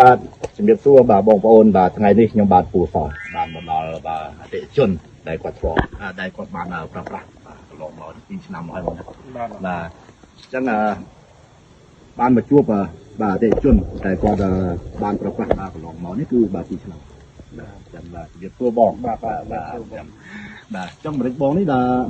បាទជំរាបសួរបាទបងប្អូនបាទថ្ងៃនេះខ្ញុំបាទពូសបានមកដល់បាទអតិថិជនដែលគាត់ធ្លាប់ដែលគាត់បានប្រើប្រាស់បាទកន្លងមក2ឆ្នាំមកហើយបងណា បាទ បាទអញ្ចឹងបានមកជួបបាទអតិថិជនដែលគាត់បានប្រើប្រាស់បាទកន្លងមកនេះគឺបាទ2ឆ្នាំបាទអញ្ចឹងបាទជំរាបសួរបង បាទបាទ បាទ បាទ បាទអញ្ចឹងម្រេចបងនេះបាទ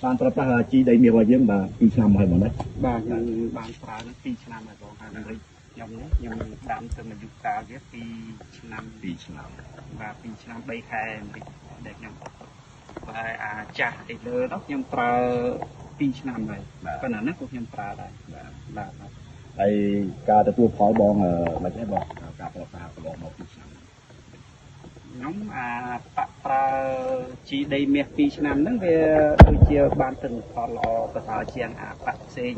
បានប្រើប្រាស់ជីដីមាសរបស់យើងបាទ2ឆ្នាំមកហើយបងណា បាទខ្ញុំបានប្រើនឹង2ឆ្នាំហើយបងហើយខ្ញុំនេះខ្ញុំដាំទៅអាយុកាលវា2ឆ្នាំ 2ឆ្នាំ បាទ2ឆ្នាំ3ខែបន្តិចដែលខ្ញុំបាទអាចាស់ឯលើនោះខ្ញុំប្រើ2ឆ្នាំហើយប៉ុន្តែហ្នឹងក៏ខ្ញុំប្រើដែរ បាទ បាទបាទ ហើយការទទួលផលបងមិនអីបងការប្រើប្រាស់កន្លងមក2ឆ្នាំ ខ្ញុំអាបាក់ប្រើជីដីមាស2ឆ្នាំហ្នឹងវាដូចជាបានទិន្នផលល្អប្រសើរជាងអាបាក់ផ្សេង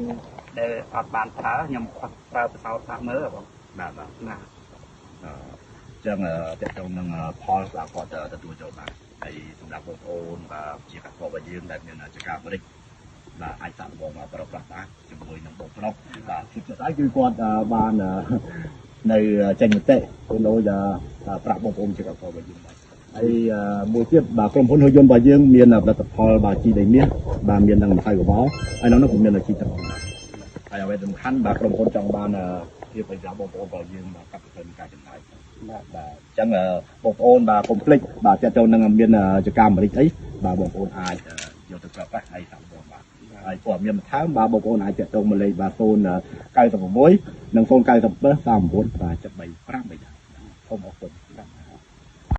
ដែលអត់បានប្រើខ្ញុំប្រើប្រសើរថាមើលបង បាទបាទ បាទ អញ្ចឹងតកតងនឹងផលបាទគាត់ទទួលចូលបានហើយសម្រាប់បងប្អូនបាទជាកសិកររបស់យើងដែលមានចការបរិចបាទអាចសាកល្បងមកប្រើប្រាស់បានជាមួយនឹងបងប្រុសបាទគឺស្អីគឺគាត់បាននៅចេញមតិគដូចប្រាប់បងប្អូនជាកសិកររបស់យើងបាទហើយមួយទៀតបាទក្រុមហ៊ុនហូយន្តរបស់យើងមានផលិតផលបាទជីដីមាសបាទមាននឹងម្សៅកបោហើយនៅនោះក៏មានជីទឹកផងដែរហើយអ្វីសំខាន់បាទក្រុមហ៊ុនចង់បានភាពប្រយោជន៍បងប្អូនរបស់យើងបាទកាត់បន្ថយការចំណាយ បាទ បាទអញ្ចឹងបងប្អូនបាទកុំភ្លេចបាទតើទៅនឹងមានចការអាមេរិកអីបាទបងប្អូនអាចយកទៅប្រើប្រាស់ហើយសាកល្បងបាទហើយព័ត៌មានបន្ថែមបាទបងប្អូនអាចតាក់ទងមកលេខបាទ096និង097 39បាទ735បីដែរសូមអរគុណបាទ